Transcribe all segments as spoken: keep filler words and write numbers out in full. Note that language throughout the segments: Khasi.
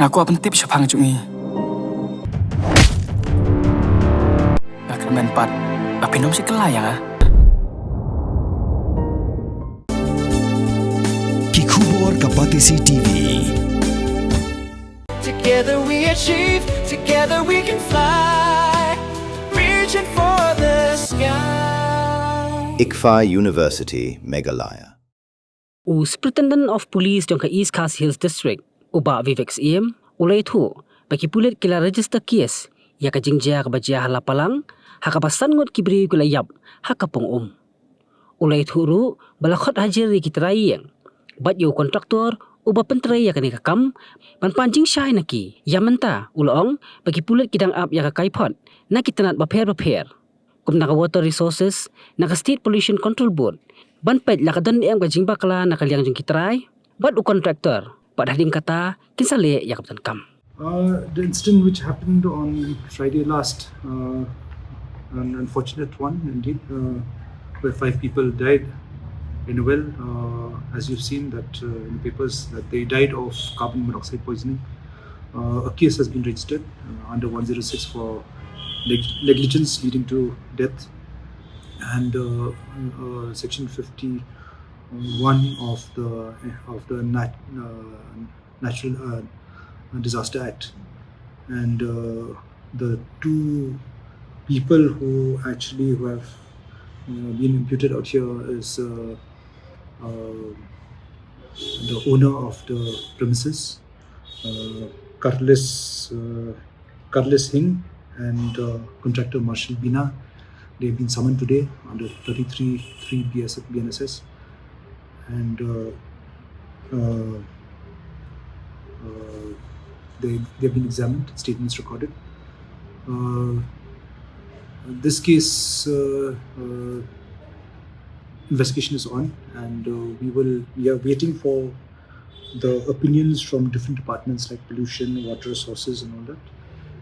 Nga kwah pyntip shaphang jong i. Nga kyrmen pat ba phin ym shah kylla ïa nga. Ki khubor ka Batesi T V. Together we achieve, together we can fly. Reaching for the sky. ICFAI University, Meghalaya. U Superintendent of Police jong ka East Khasi Hills District, u Bah Vivek Syiem, u la ïathuh ba ki pulit ki la register case ïa ka jingjia kaba jia ha Lapalang, ha kaba san ngut ki briew ki la ïap ha ka pung um. U la ïathuh ruh ba la khot hajir ïa ki trai ïing bad ïa u kontraktor uba pyntrei ïa kane ka kam, ban pan jingshai na ki. Ïa mynta u la ong ba ki pulit ki dang ap ïa ka kaiphod na ki tnat bapher bapher, kum na ka Water Resources, na ka State Pollution Control Board, ban peit la ka don ne em ka jingbakla na ka liang jong ki trai bad u kontraktor, bad hadien kata kin sa leh ïa ka bynta kam. Uh, the incident which happened on Friday last, uh, an unfortunate one indeed, uh, where five people died in a well, uh, as you've seen that, uh, in the papers, that they died of carbon monoxide poisoning. Uh, a case has been registered, uh, under one zero six for neg- negligence leading to death, and, uh, uh, section fifty-one of the, of the nat- uh, natural, uh, Disaster Act. And, uh, the two people who actually, who have, uh, been imputed out here is, uh, uh, the owner of the premises, uh, Carlos, uh, Carlos Hing, and, uh, contractor Marshall Bina. They have been summoned today under thirty-three three B S, B N S S, and, uh, uh, uh, they, they have been examined, statements recorded. Uh, this case, uh, uh, investigation is on, and, uh, we will, we are waiting for the opinions from different departments like pollution, water resources, and all that,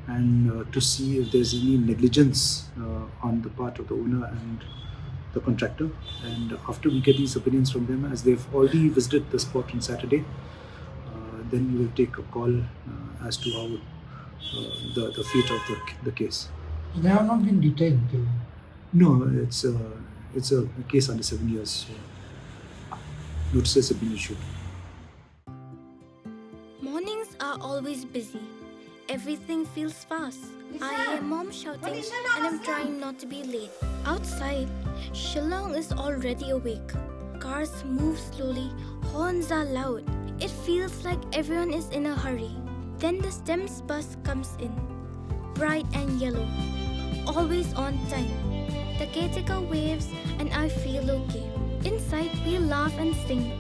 and, uh, to see if there's any negligence, uh, on the part of the owner and the contractor. And after we get these opinions from them, as they've already visited the spot on Saturday, uh, then we will take a call, uh, as to how, uh, the, the fate of the, the case. They have not been detained till... No, it's a, it's a case under seven years. So notices have been issued. Mornings are always busy. Everything feels fast. I hear mom shouting and I'm trying not to be late. Outside, Shillong is already awake. Cars move slowly, horns are loud. It feels like everyone is in a hurry. Then the STEMS bus comes in, bright and yellow, always on time. The caretaker waves and I feel okay. Inside, we laugh and sing.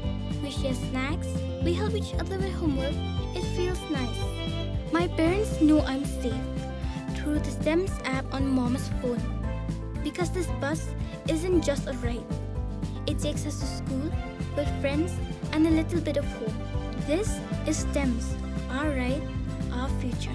We share snacks, we help each other with homework. It feels nice. My parents know I'm safe through the STEMS app on mom's phone. Because this bus isn't just a ride, it takes us to school, with friends, and a little bit of home. This is STEMS, our ride, our future.